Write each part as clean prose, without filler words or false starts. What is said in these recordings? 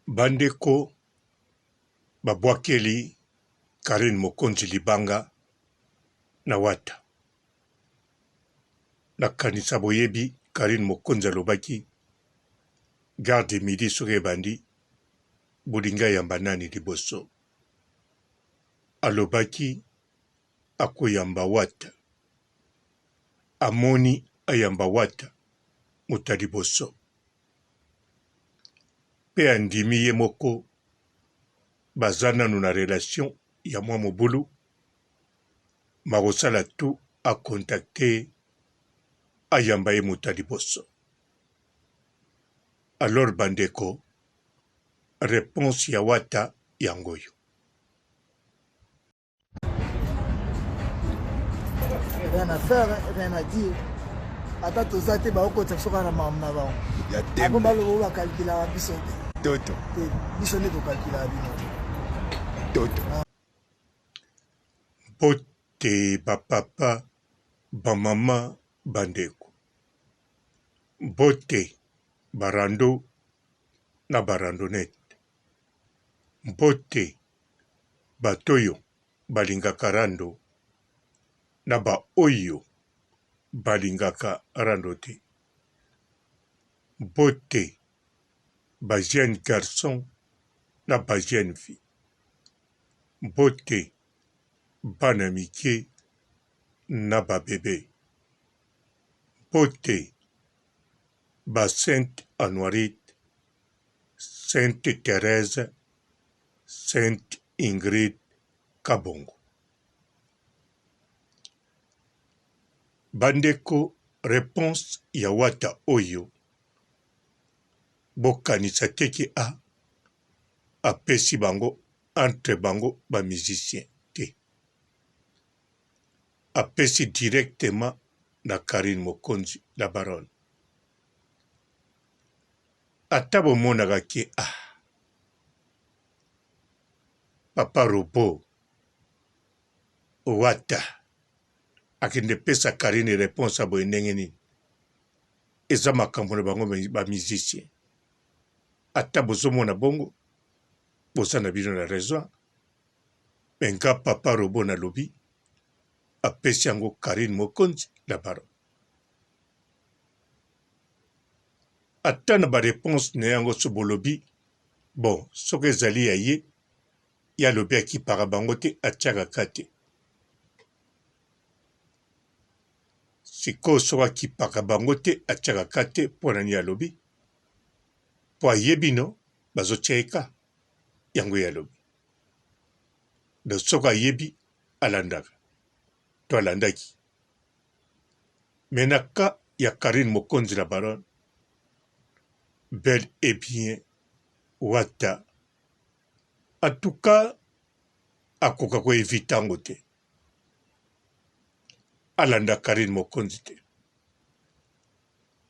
Bandeko babwakeli Carine Mokonzi libanga na Wata. Nakanisa boyebi Carine Mokonzi alobaki gare de midi soki ebandi bolingi ayamba nani liboso? Alobaki akoyamba Wata. Amoni ayamba Wata moto ya liboso. Pe andimi ye moko baza nanu na relation ya mwa mobulu makosala tout a contacter ye ayamba ye moto ya liboso. Alors ba ndeko reponse ya Wata yango oyo. Rien à faire, rien à dire. Ata toza te bakokotisa biso kaka na makambo na bango. Ako baloba oyo bakalkulaka biso te. Toto. Te, biso nde tokalkulaka bino te. Toto. Mbote ba papa, ba mama, ba ndeko. Mbote ba rando na ba randonnette. Mbote bato oyo balingaka rando na ba oyo balingaka rando te. Mbote ba jeunes garçons na ba jeunes filles. Mbote bana mike na ba bebes. Mbote ba Sainte Anuarite, Sainte Therèse Sainte Ingrid Kabongo. Bandeko reponse ya Wata oyo bokanisa te ke a apesi bango entre bango ba musiciens te. Apesi directement na Carine Mokonzi la baronne. Ata bomonaka ke ah Papa robot wata akende pesa Carine reponse ya boye ndenge nini? Eza makambo na bango ba musiciens. Ata bozomona bongo boza na bino na raison. Mais nga papa robot nalobi apesi yango Carine Mokonzi la baronne. Ata na ba reponse na yango so bolobi Bon soki ezali ya ye, ye alobi akipaka bango te atiaka ka te. Sikoyo soki akipaka bango te atiaka ka te mpo na nini alobi? Mpo ayebi no bazotia ye ka, yango ye alobi. Donc soki ayebi alandaka to alandaki. Mais na cas ya Carine Mokonzi la baronne, bel et bien Wata en tout cas akoka ko eviter yango te. Alanda Carine Mokonzi te.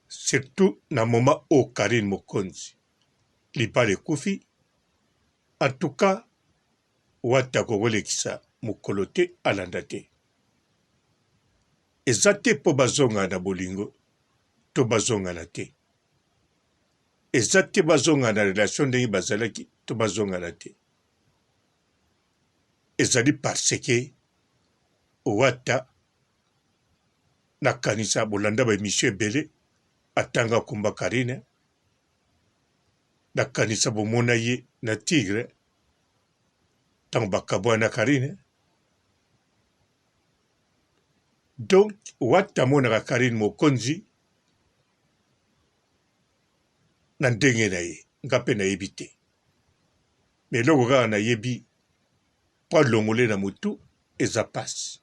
Surtout na moment oyo Carine Mokonzi libala ekufi, en tout cas Wata akoki kolekisa mokolo te alanda te. Eza te mpo bazongana na bolingo to bazongana te. Eza te bazongana na relation ndenge bazalaki to bazongana te. Ezali parce que Wata nakanisa bolanda ba emission ebele atanga komba Carine nakanisa bomona ye na Tigre ntango bakabwana na Carine. Donc wata amonaka Carine Mokonzi na ndenge na ye, nga mpe nayebi te. Mais eloko kaka nayebi mpo alongole na motu eza pasi.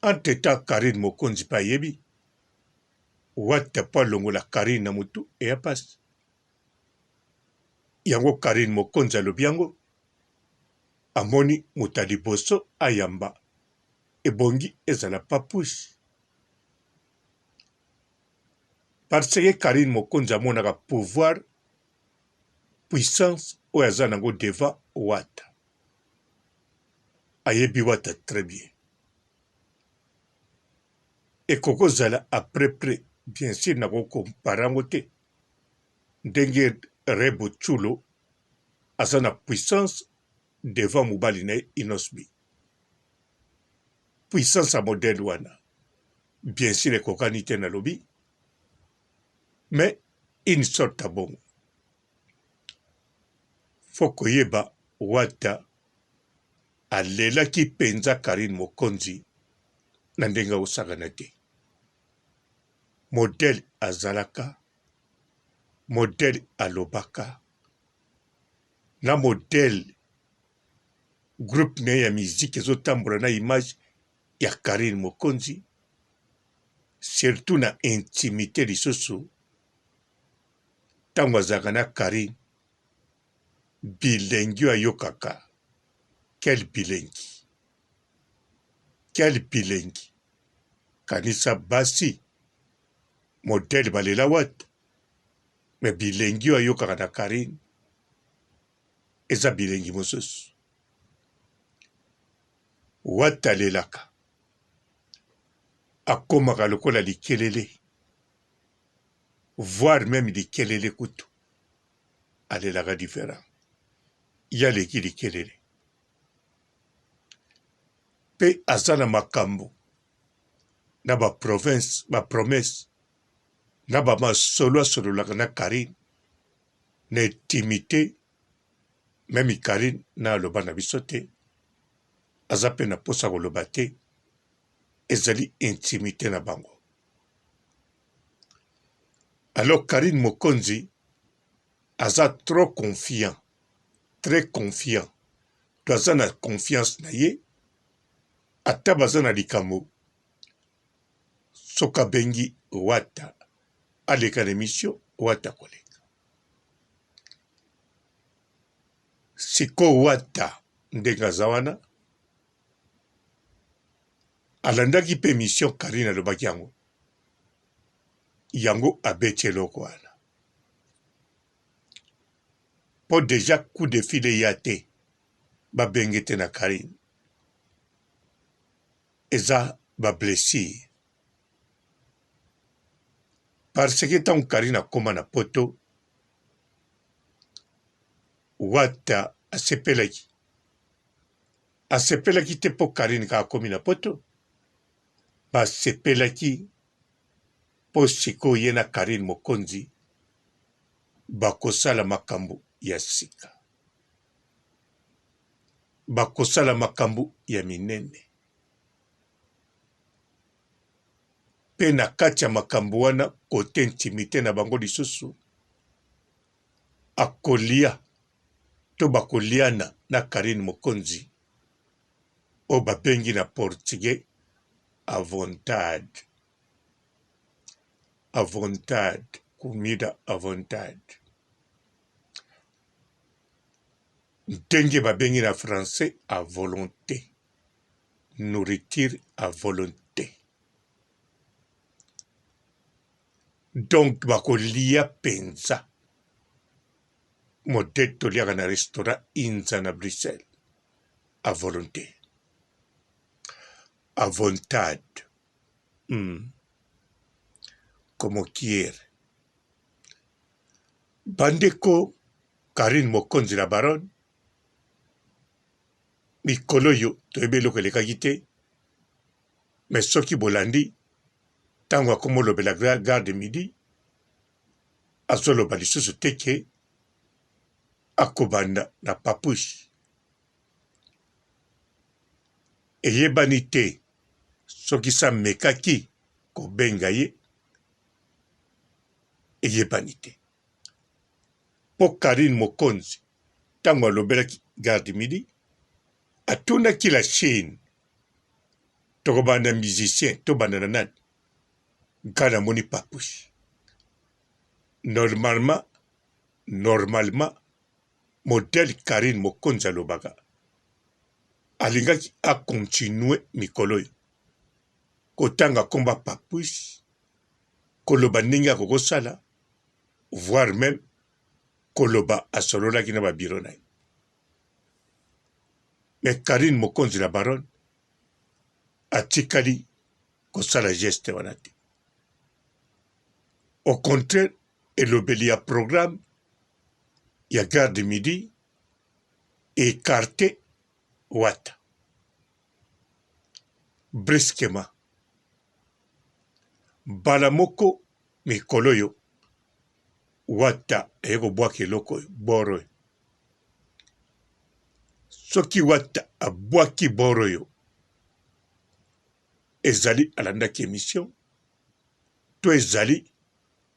Entre temps Carine Mokonzi mpe ayebi wata mpo alongola Carine na motu eya pasi. Yango Carine Mokonzi alobi yango amoni moto ya liboso ayamba ebongi ezala Papouche parce que Carine Mokonzi amonaka pouvoir puissance oyo aza nango devant Wata ayebi Wata très bien ekoki kozala après près bien sûr nako comparer yango te ndenge. Rebo Tchulo aza na puissance devant mobali na ye Innoss'B. Puissance ya modèle wana bien sur ekokani te nalobi mais une sorte ya bongo. Faut koyeba Wata alelaki penza Carine Mokonzi na ndenge ya kosakana te. Modèle azalaka, modèle alobaka, na modèle groupe na ye ya musique ezotambola na image ya Carine Mokonzi, surtout na intimite lisusu tango azalaka na Carine, bilengi oyo ayokaka, quel bilengi, quel bilengi, kanisa basi modèle balela wata, mais bilengi oyo ayokaka na Carine eza bilengi mosusu. Wata alelaka, akomaka lokola likelele, voir meme likelele kutu alelaka different, ye aleki likelele pe aza na makambo na ba province ba promesse na ba masolo asololaka na Carine na intimite meme Carine na aloba na biso te aza pe na posa koloba te ezali intimite na bango. Alors Carine Mokonzi aza trop confiant, très confiant. To aza na confiance na ye ata baza na likambo soki abengi Wata aleka na emission Wata akoleka. Sikoyo Wata ndenge aza wana alandaki pe emission Carine alobaki yango, yango abeti eloko wana po dejà coup de fil eya te ba benge te na Carine eza ba blessure parce que tango Carine akoma na poto Wata asepelaki asepelaki te po Carine kaka akomi na poto basepelaki po sikoyo ye na Carine Mokonzi bakosala makambo ya sika, bakosala makambo ya minene pe na kati ya makambo wana cote intimite na bango lisusu akolia to bakoliana na Carine Mokonzi oyo babengi na portugais à vontade, à vontade, comida à vontade. Ndenge babengi na français à volonté, nourriture à volonté. Donc bakolia penza modèle toliaka na restaurant Inza na Bruxelles à volonté. À vontade. Hmm. Como quiere. Bandeko Carine Mokonzi la baronne mikolo oyo toyebi eloko elekaki te mais soki bolandi ntango akoma olobela gare de midi azoloba lisusu te ke akobanda na papouche eyebani te soki sa mekaki kobenga ye eyebani te po Carine Mokonzi tango alobelaki gare du midi atunaki la Chine tokobanda musicien tobanda na nani nga namoni papouche normalement normalement modèle Carine Mokonzi alobaka alingaki a continuer mikolo oyo kotanga komba papouche koloba ndenge akoki kosala voire meme koloba asololaki na ba bureau na ye mais Carine Mokonzi la baronne atikali kosala geste wana te au contraire elobeli ya programme. Ya gare du midi ecarte Wata brusquement mbala moko mikolo oyo Wata aye kobwaka eloko oyo bord oyo soki Wata abwaki bord oyo ezali alandaki emission to ezali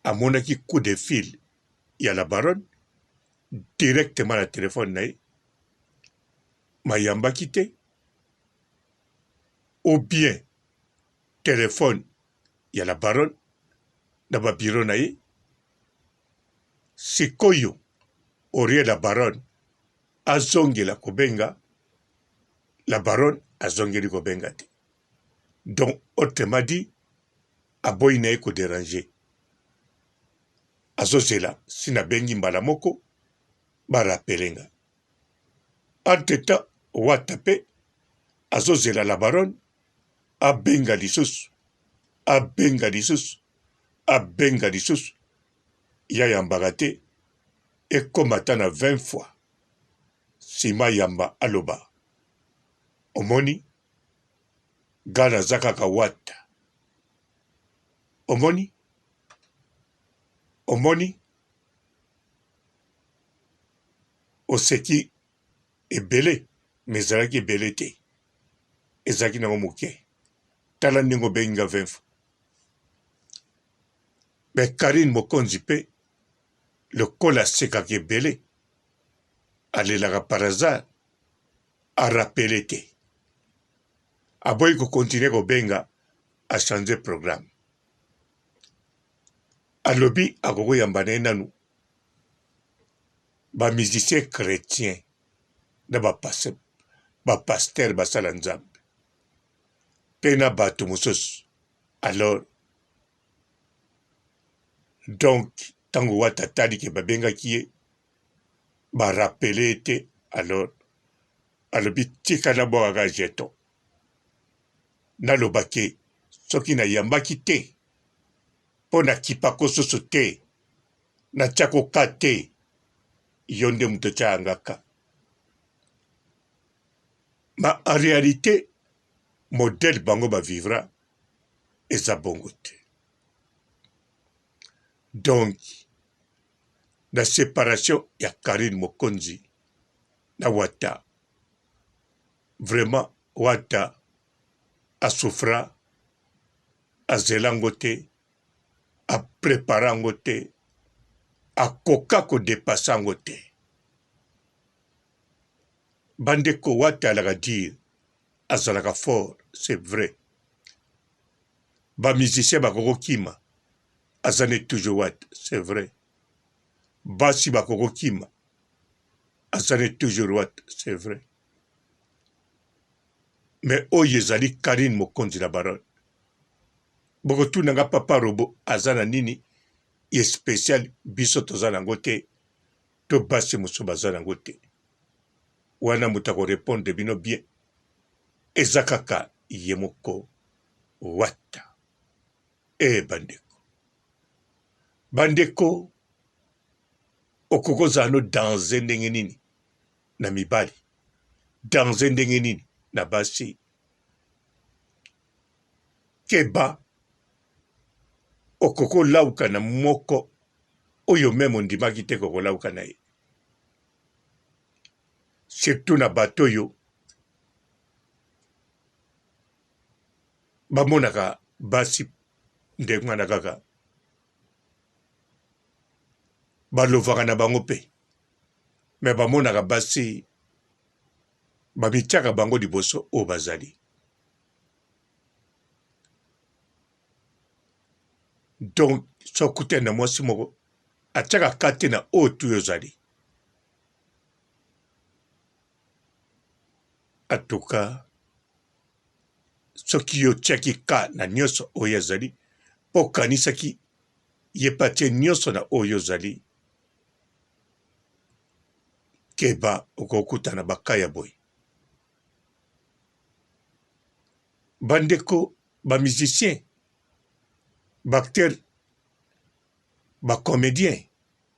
amonaki coup de fil ya la baronne directement na telefone na ye mayambaki te ou bien telefone ya la baronne na ba bureau na ye sikoyo orie la baronne azongela kobenga la baronne azongeli kobenga te donc autrement dit aboyi na ye ko deranger azozela si nabengi mbala moko ba rappeler nga entre temps wata pe azozela la baronne abenga lisusu abenga lisusu abenga lisusu ye ayambaka te ekoma ata na 20 fois sima ayamba aloba omoni nga naza kaka wata omoni omoni oseki ebele mais ezalaki ebele te ezalaki nango moke tala ndenge obengi nga 20 fois mais Carine Mokonzi pe lokola asekaka ebele alelaka par hasard a rappeler te aboyi ko continuer kobenga a changer programme alobi akokoyamba na ye nanu ba musiciens chretiens na ba ba pasteurs basala nzambe pe na bato mosusu alors donc ntango wata atali ke babengaki ye ba rappeler ye te alors alobi tika nabwakaka jeton naloba ke soki nayambaki te mpo nakipako susu te natiako ka te yo nde moto otyaka nga ka ma en réalité modèle bango ba vivra eza bongo te donc na separation ya Carine Mokonzi na Wata vraiment Wata a souffra azela yango te a prepara yango te akoka ko depasser yango te bandeko Wata alaka dire azalaka fort c'est vrai ba musiciens bakoko kima aza ne toujours Wata c'est vrai basi bakoko kima aza ne toujours Wata c'est vrai mais oyo ezali Carine Mokonzi la baronne bokotuna nga papa robo aza na nini ye special biso toza nango te to basi mosusu baza nango te wana moto ako repondre bino bien eza kaka ye moko wata e bandeko bandeko okoki kozala no danze ndenge nini na mibali danze ndenge nini na basi keba okoki kolauka na moko oyo meme ondimaki te kokolauka na ye surtout na bato oyo bamonaka basi ndenge wana kaka balovaka na bango mpe me bamonaka basi bamitiaka bango liboso oyo bazali donc soki okutani na mwasi moko atiaka ka te na oyo tu yo ozali atuka soki yo otiaki ka na nyonso oyo azali mpo okanisaki ye mpe atie nyonso na oyo ozali keba okokutana baka ya boye bandeko ba musiciens ba acteurs ba comediens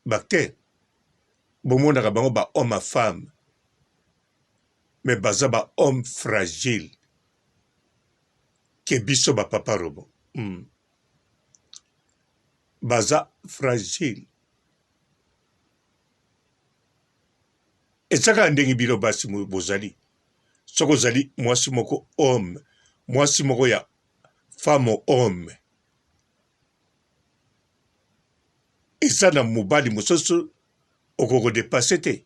ba acteurs. Bomonaka bango ba homme à femme mais baza ba homme fragile ke biso ba papa robot. Baza fragile. Eza kaka ndenge bino basi bozali. Soki ozali mwasi moko homme, mwasi moko ya femme homme, eza na mobali mosusu okoki kodepase te.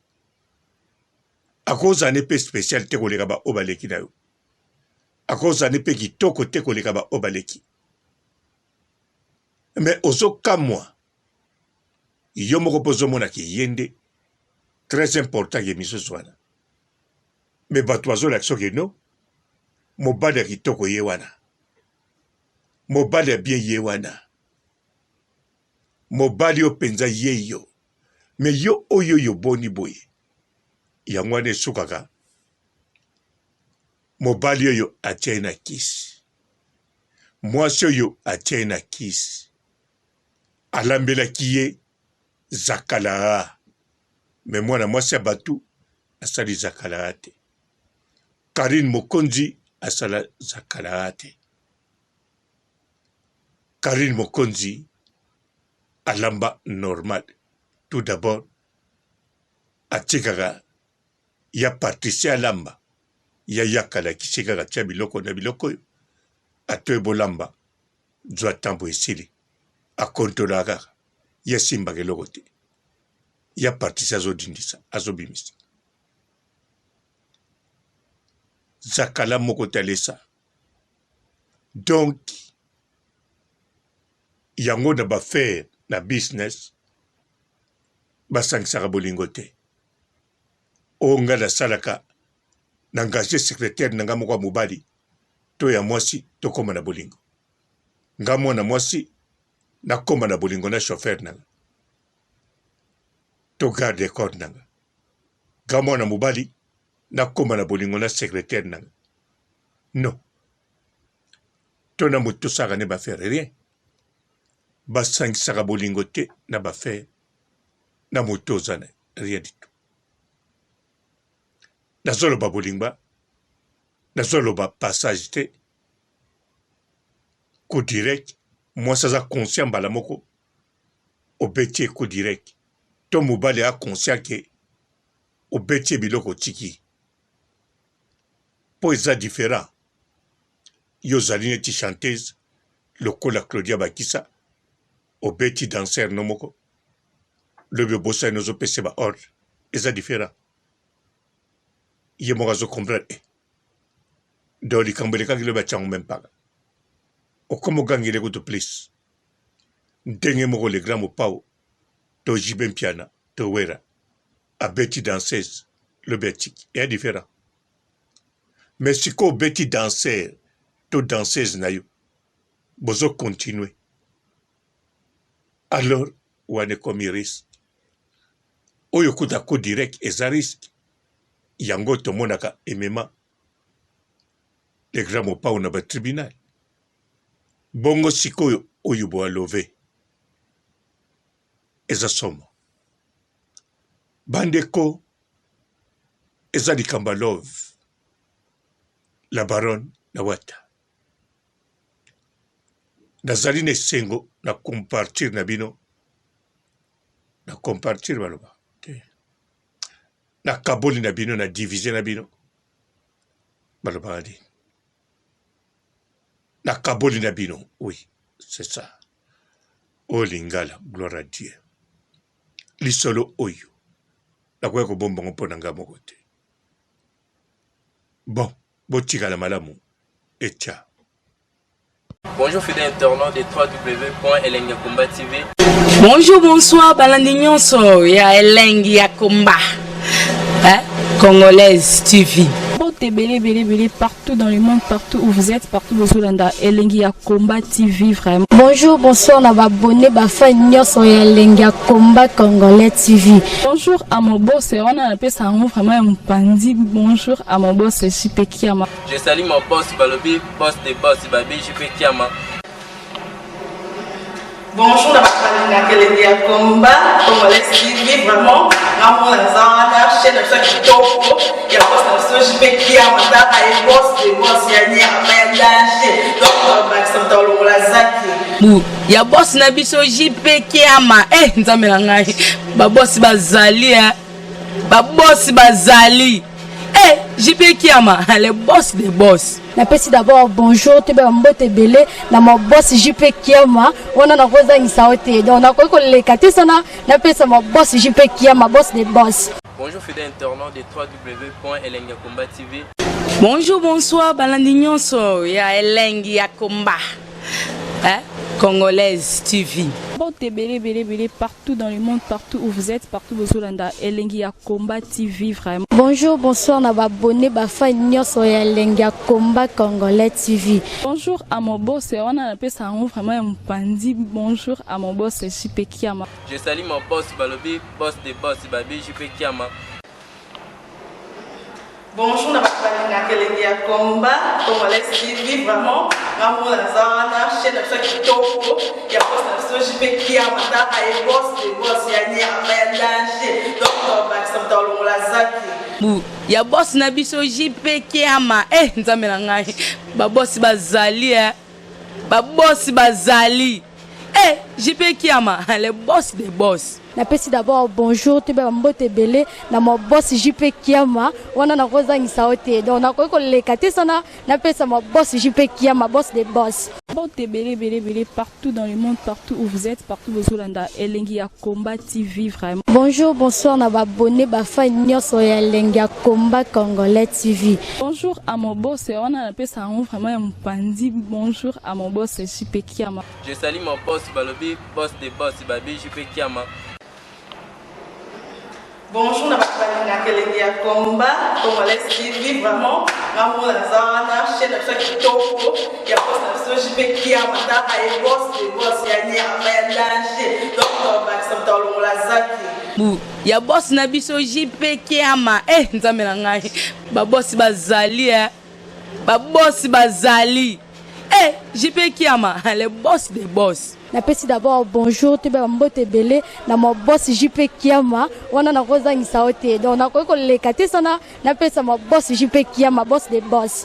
Akozala ne mpe special te koleka ba oyo baleki na yo. Akozala ne mpe kitoko te koleka ba oyo baleki. Mais ozokamwa yo moko mpe ozomona ke ye nde très important ke misusu wana. Mais bato bazolakisa ke no mobali ya kitoko ye wana, mobali ya bien ye wana, mobali oyo mpenza ye yo. Mais yo oyo oyo boni boye, yango wana esukaka mobali oyo atia ye na kisi, mwasi oyo atia ye na kisi, alambelaki ye zakalaa, mais mwana mwasi ya batu asali zakalaa te. Carine Mokonzi asala zakalaa te. Carine Mokonzi alamba normal. Tout d'abord atikaka ya Patricia alamba, ya yaka alakisi kaka tia biloko na biloko oyo atoye bolamba zwa tambo esili akontolaka kaka ye asimbaka eloko te ya Patricia azodindisa azobimisa zakala moko talesa donc yango na bafere na business basangisaka bolingo te oyo ngai nasalaka na engage secretaire na ngai moko ya mobali to ya mwasi tokóma na bolingo ngai mwana mwasi nakóma na bolingo na chauffeur na ngai to garde corps na ngai ngai mwana mobali nakóma na bolingo na secretaire na ngai non to na moto tosalaka ne bafere rien basangisaka bolingo te na bafere na moto oza na rien du tout nazoloba bolingo nazoloba passage te coup direct mwasi aza conscient mbala moko obeti ye coup direct to mobali a conscient ke obeti ye biloko otiki mpo eza different yo ozali neti chanteuse lokola Claudia Bakisa obeti danseur no moko lobi obosani ozopesa ba ordre eza different ye moko azo comprendre eh. Donc likambo elekaki lobi atyango meme mpaka okoma ogangele kutu plus ndenge moko le grand mopao to JB Mpiana to Wera abeti danseuse lobi atiki eya différent mais sikoyo obeti danseur to danseuse na yo bozo continuer alors wana ekomi risque oyo kuta coup direct eza risque yango tomonaka emema le grand mopao na ba tribunal bongo sikoyo oyo boalove eza somo bandeko eza likambo ya love la baronne na wata nazali na esengo na compartir na bino na compartir baloba te na kaboli na bino na divise na bino balobaka nini na kaboli na bino oui c'est ça oyo lingala gloire à dieu lisolo oyo nakoki kobomba ngo mpo na ngai moko te bon botikala malamu etya Bonjour fidèles internautes de www.elengiyakomba TV. Bonjour, bonsoir, balandi nyonso ya Elengi ya Komba. Hein? Congolaise TV. Mbote ebele ebele ebele partout dans le monde, partout où vous êtes, partout bozolanda Elengi ya Combat TV vraiment. Bonjour, bonsoir na ba abonnés ba fans nyonso ya Elengi ya Combat Congolais TV. Bonjour à mon boss, wana napesa yango vraiment ya mopanzi. Bonjour à mon boss JP Kiama. Je salue mon boss Balobi, boss des boss, Babi JP Kiama. Bonjour na bato balingaka elengi ya combat congolais TV vraiment nga mona naza wana chaîne na biso ya kitoko ya boss na biso JP Kiama tala ye boss de boss ya nyama ya danger donc bakisa moto alongola zaki bu ya boss na biso JP Kiama eh nzambe na ngai ba boss bazali eh ba boss bazali eh JP Kiama le boss de boss. Napesi d'abord bonjour toyeba mbote ebele na ma boss JP Kiama wana nakozangisa yo te donc nakoki koleka te sana napesa ma boss JP Kiama boss de boss. Bonjour fidèle internaute de www.elengiyakomba TV. Bonjour, bonsoir, balandi nyonso ya Elengi ya Komba. Hein? Congolaise TV. Mbote ebele ebele ebele partout dans le monde, partout où vous êtes, partout bozolanda Elengi ya Combat TV vraiment. Bonjour, bonsoir na ba abonné ba fan nyonso ya Elengi ya Combat Congolais TV. Bonjour à mon boss, wana napesa yango vraiment ya mopanzi. Bonjour à mon boss JP Kiama. Je salue mon boss Balobi, boss de boss Babi JP Kiama. Bonjour na bato balingaka elengi ya combat congolais TV vraiment nga mona naza wana chaîne na biso ya kitoko ya boss na biso JP Kiama tala ye boss de boss ya nyama ya danger donc bakisa moto alongola zaki bu ya boss na biso JP Kiama eh nzambe na ngai ba boss bazali eh ba boss bazali eh JP Kiama le boss de boss. Napesi d'abord bonjour toyeba mbote ebele na ma boss JP Kiama wana nakozangisa yo te donc nakoki koleka te sana napesa ma boss JP Kiama boss de boss. Mbote ebele ebele ebele partout dans le monde, partout où vous êtes, partout bozolanda Elengi ya Combat TV vraiment. Bonjour, bonsoir na ba abonné ba fan nyonso ya Elengi ya Combat Congolais TV. Bonjour à mon boss wana napesa yango vraiment ya mopanzi. Bonjour à mon boss JP Kiama. Je salue mon boss Balobi, boss de boss Babi JP Kiama. Bonjour na bato balingaka elengi ya combat congolais TV vraiment nga mona naza wana chaîne na biso ya kitoko ya boss na biso JP Kiama tala ye boss de boss ya nyama ya danger donc bakisa moto alongola zaki bu ya boss na biso JP Kiama eh nzambe na ngai ba boss bazali eh ba boss bazali eh JP Kiama le boss de boss. Napesi d'abord bonjour toyeba mbote ebele na ma boss JP Kiama wana nakozangisa yo te donc nakoki koleka te sana napesa ma boss JP Kiama boss de boss.